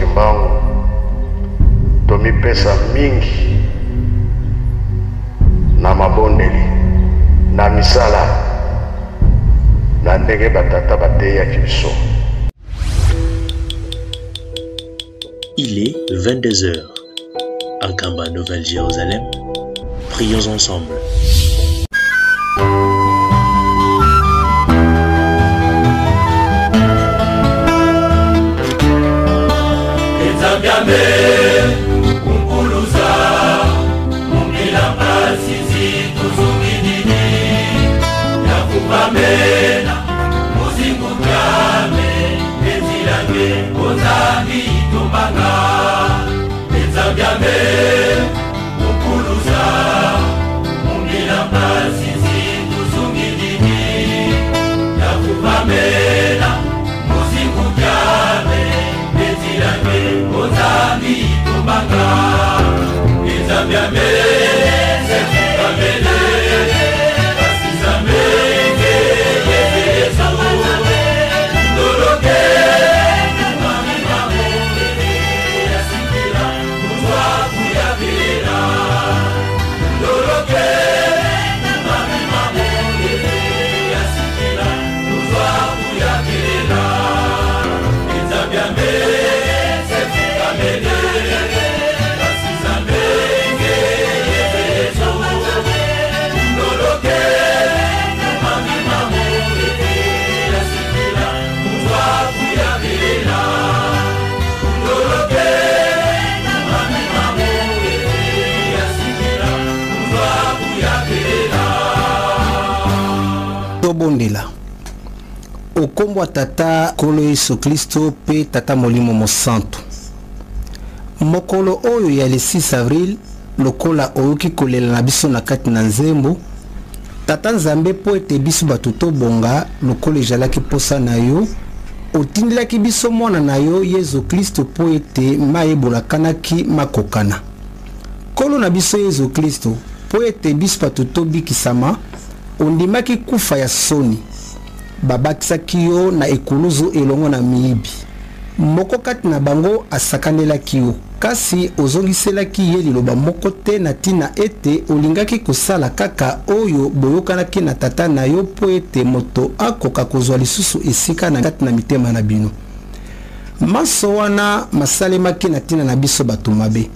Kimbangu, tomipesa mingi na mabondeli, na misala, na ndenge batata bateyaki biso. Il est 22h. Nkamba, Nouvelle-Jérusalem. Prions ensemble. Tobondela. Okombo ya Tata Nkolo Yesu Klisto mpe Tata Molimo Mosantu. Mokolo oyo ya le 6 avril, lokola oyoki kolela na biso na kati na nzembo, Tata Nzambe, mpo ete biso bato tobonga lokola ejalaki mposa na yo, otindelaki biso Mwana na yo Yezu Klisto mpo ete maye bolakanaki makokana. Nkolo na biso Yezu Klisto, mpo ete biso bato tobikisama, ondimaki kufa ya soni. Babakisaki yo na ekuluzu elongo na miyibi. Moko kati na bango asakanelaki yo, kasi ozongiselaki ye liloba moko te na ntina ete olingaki kosala kaka oyo boyokanaki na Tata na yo mpo ete moto akoka kozwa lisusu esika na kati na mitema na bino. Manso wana masalemaki na ntina na biso bato mabe.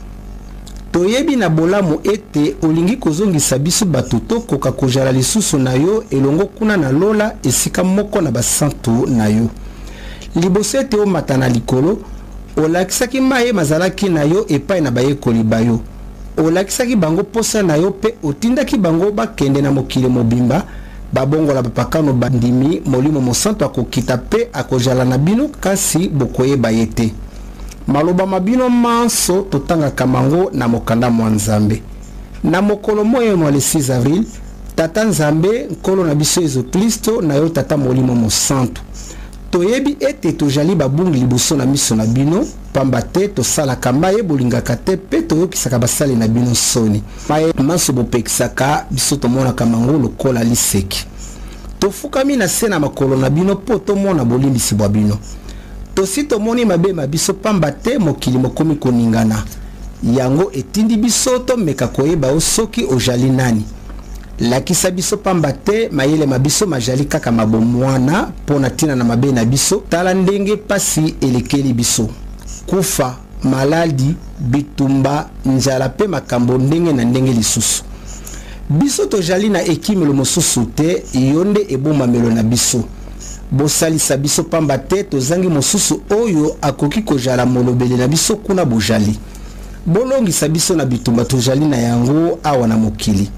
Toyebi na bolamu ete olingi kozongisa biso bato tokoka kozala lisusu na yo elongo kuna na lola esika moko na basantu na yo. Liboso ete omata na likolo, olakisaki maye mazalaki na yo epai na bayekoli ba yo. Olakisaki bango mposa na yo mpe otindaki bango bakende na mokili mobimba, babongola bapakano bandimi. Molimo Mosantu akokita mpe akozala na bino, kasi bokoyeba ye te. Maloba ma bino manso totangaka mango na mokanda mwa Nzambe. Na mokolo moye mwa le 6 avril, Tata Nzambe, Nkolo na biso Yezu Klisto, na yo Tata Molimo Mosantu, toyebi ete tojali babungi liboso na miso na bino, pamba te tosalaka maye bolingaka te mpe toyokisaka basali na bino nsoni. Maye manso bopekisaka biso tomonaka mango lokola liseki. Tofukami na se na makolo na bino mpo tomona bolimbisi bwa bino. Tosi tomoni mabe ma biso pamba te mokili mokomi koningana. Yango etindi biso tomeka koyeba yo soki ojali nani. Lakisa biso pamba te mayele ma biso majali kaka ma bomwana mpo na ntina na mabe na biso. Tala ndenge pasi elekeli biso, kufa, maladi, bitumba, nzala mpe makambo ndenge na ndenge lisusu. Biso tojali na ekimelo mosusu te, yo nde ebombamelo na biso. Bosalisa biso pamba te tozangi mosusu oyo akoki kojala molobeli na biso kuna bojali. Bolongisa biso na bitumba tojali na yango awa na mokili.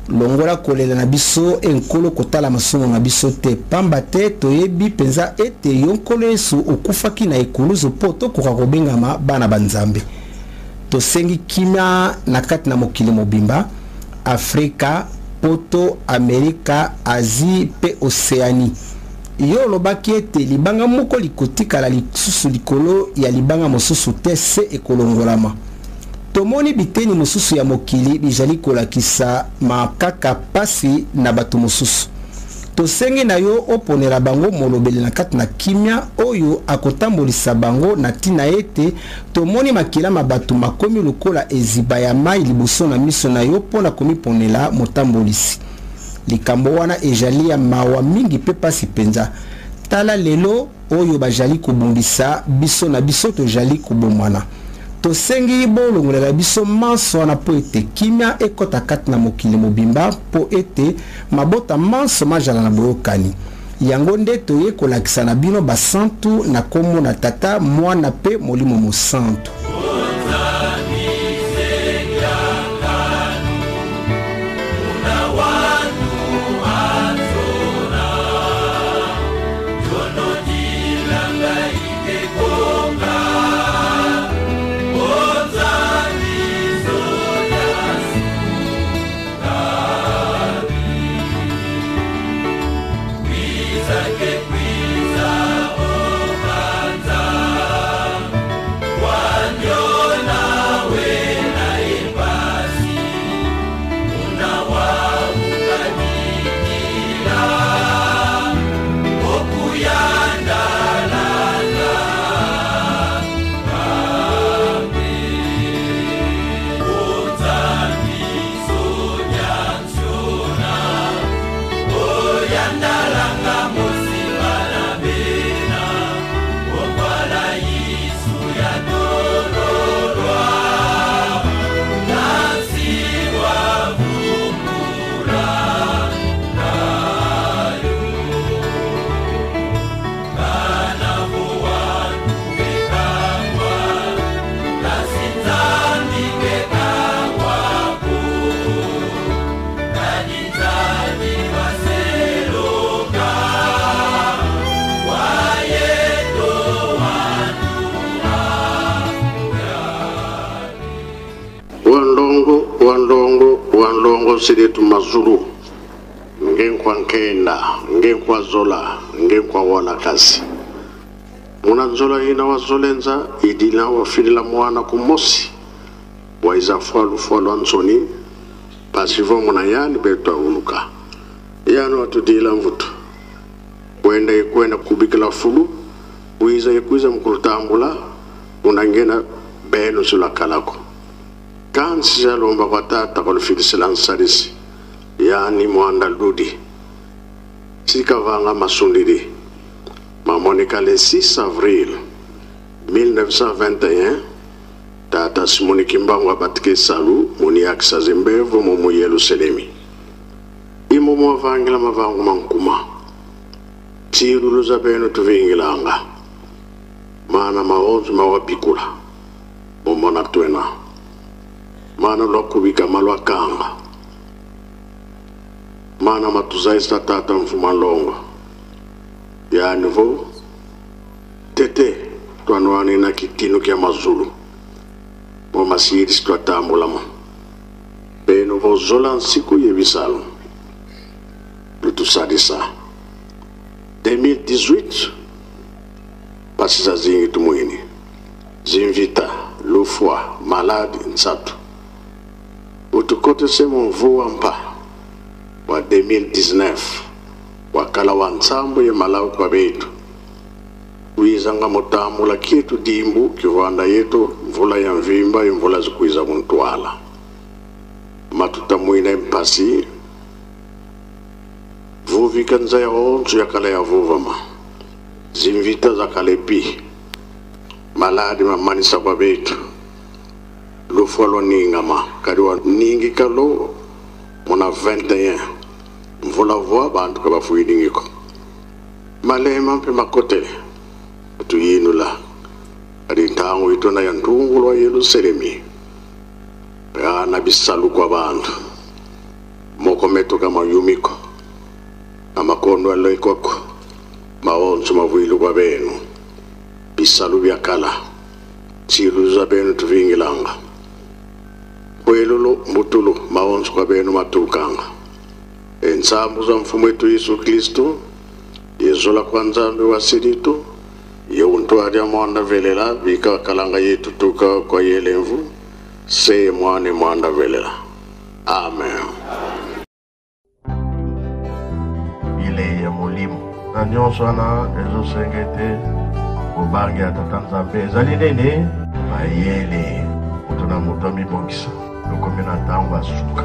Longola kolela na biso, e Nkolo, kotala masumu ma biso te, pamba te toyebi mpenza ete yo Nkolo Yesu okufaki na ekuluzu mpo tokoka kobengama bana ba Nzambe. Tosengi kimia na kati na mokili mobimba, Afrika, Poto, Amerika, Asie mpe Oceanie. Yo olobaki ete libanga moko likotikala lisusu likolo ya libanga mosusu te se ekolongolama. Tomoni biteni mosusu ya mokili bizali kolakisa ma kaka pasi na bato mosusu. Tosengi na yo oponela bango molobeli na kati na kimia oyo akotambolisa bango na ntina ete tomoni makila ma bato makomi lokola eziba ya mai liboso na miso na yo mpo na komiponela motambolisi. Likambo wana ejali ya mawa mingi mpe pasi mpenza. Tala lelo oyo bajali kobundisa biso na biso, tojali kobomana. Tosengi bolongolela biso manso wana mpo ete kimia ekɔta kati na mokili mobimba, mpo ete mabota manso majala na boyokani. Yango nde toye kolakisa na bino basantu na kombo na Tata, Mwana mpe Molimo Mosantu. Wandongo, wandongo sidetu mazulu ngenkwa nkenda ngenkwa zola ngenkwa wala kasi muna nzola ina wazolenza idila wafilila mwana kumosi waiza fwalu fwalu ansoni pasivo muna yani betu auluka yani watudila mvutu kwenda ikwenda kubikila fulu wiza ikwiza mkulutambula unangena benu sulakalako kansi zalomba kwa tata kwalufilisila nsalisi yani mwanda ludi sikavanga masundili mamonika le 6 avril 1921 tata Simoni Kimbangu abatike salu muni akisa zimbevu mumu Yerusalemi imo mwavangila mavangu mankuma tilulu za benu tuvingilanga mana maonzo mawapikula momona twena mana lwakubika malwakanga mana matuzaisa tata mfumalongo yani vo tete twanwani na kitino kya mazulu mo masiri twatambulamo beno vozola nsiku yebisalo lutusalisa 2018 pasisa zingi tumwini zimvita lufwa maladi nsatu utukotese mumvua mpa wa 2019 wakala wa nsambu ye malau kwa betu kuizanga mutambula kitu dimbu kivanda yetu mvula ya mvimba imvula zikuiza muntwala matuta mwina mpasi vuvika nza ya onzu yakala ya vuvama zimvita zakalepi maladi mamanisa kwa betu lufwa lwa ningama kadi wa ningika lo muna 21 mvula vua bantu kabafuilingiko malema mpe makotele tuyinula kadi ntangu itona ya ntungu lwa Yerusalemi yana bisalu kwa bantu moko kama yumiko amakondo aloikoko maonzo mavuilu kwa benu bisalu byakala tsilu za benu tuvingilanga kwelulu mbutulu maonzo kwa benu matukanga ensambu za mfumu wetu Yesu Kristo yezola kwa nzambi wa siritu yeuntwalya mwana velela bika kalanga yetu tuka kwa yelemvu se mwane mwana velela. Amen. Il mayele ya molimo. Na nyonso wana ezosenga ete bobangi ya Tata Nzambe ezali nini? Mayele. Moto na moto amibongisa, tokomi na ntango ya suka.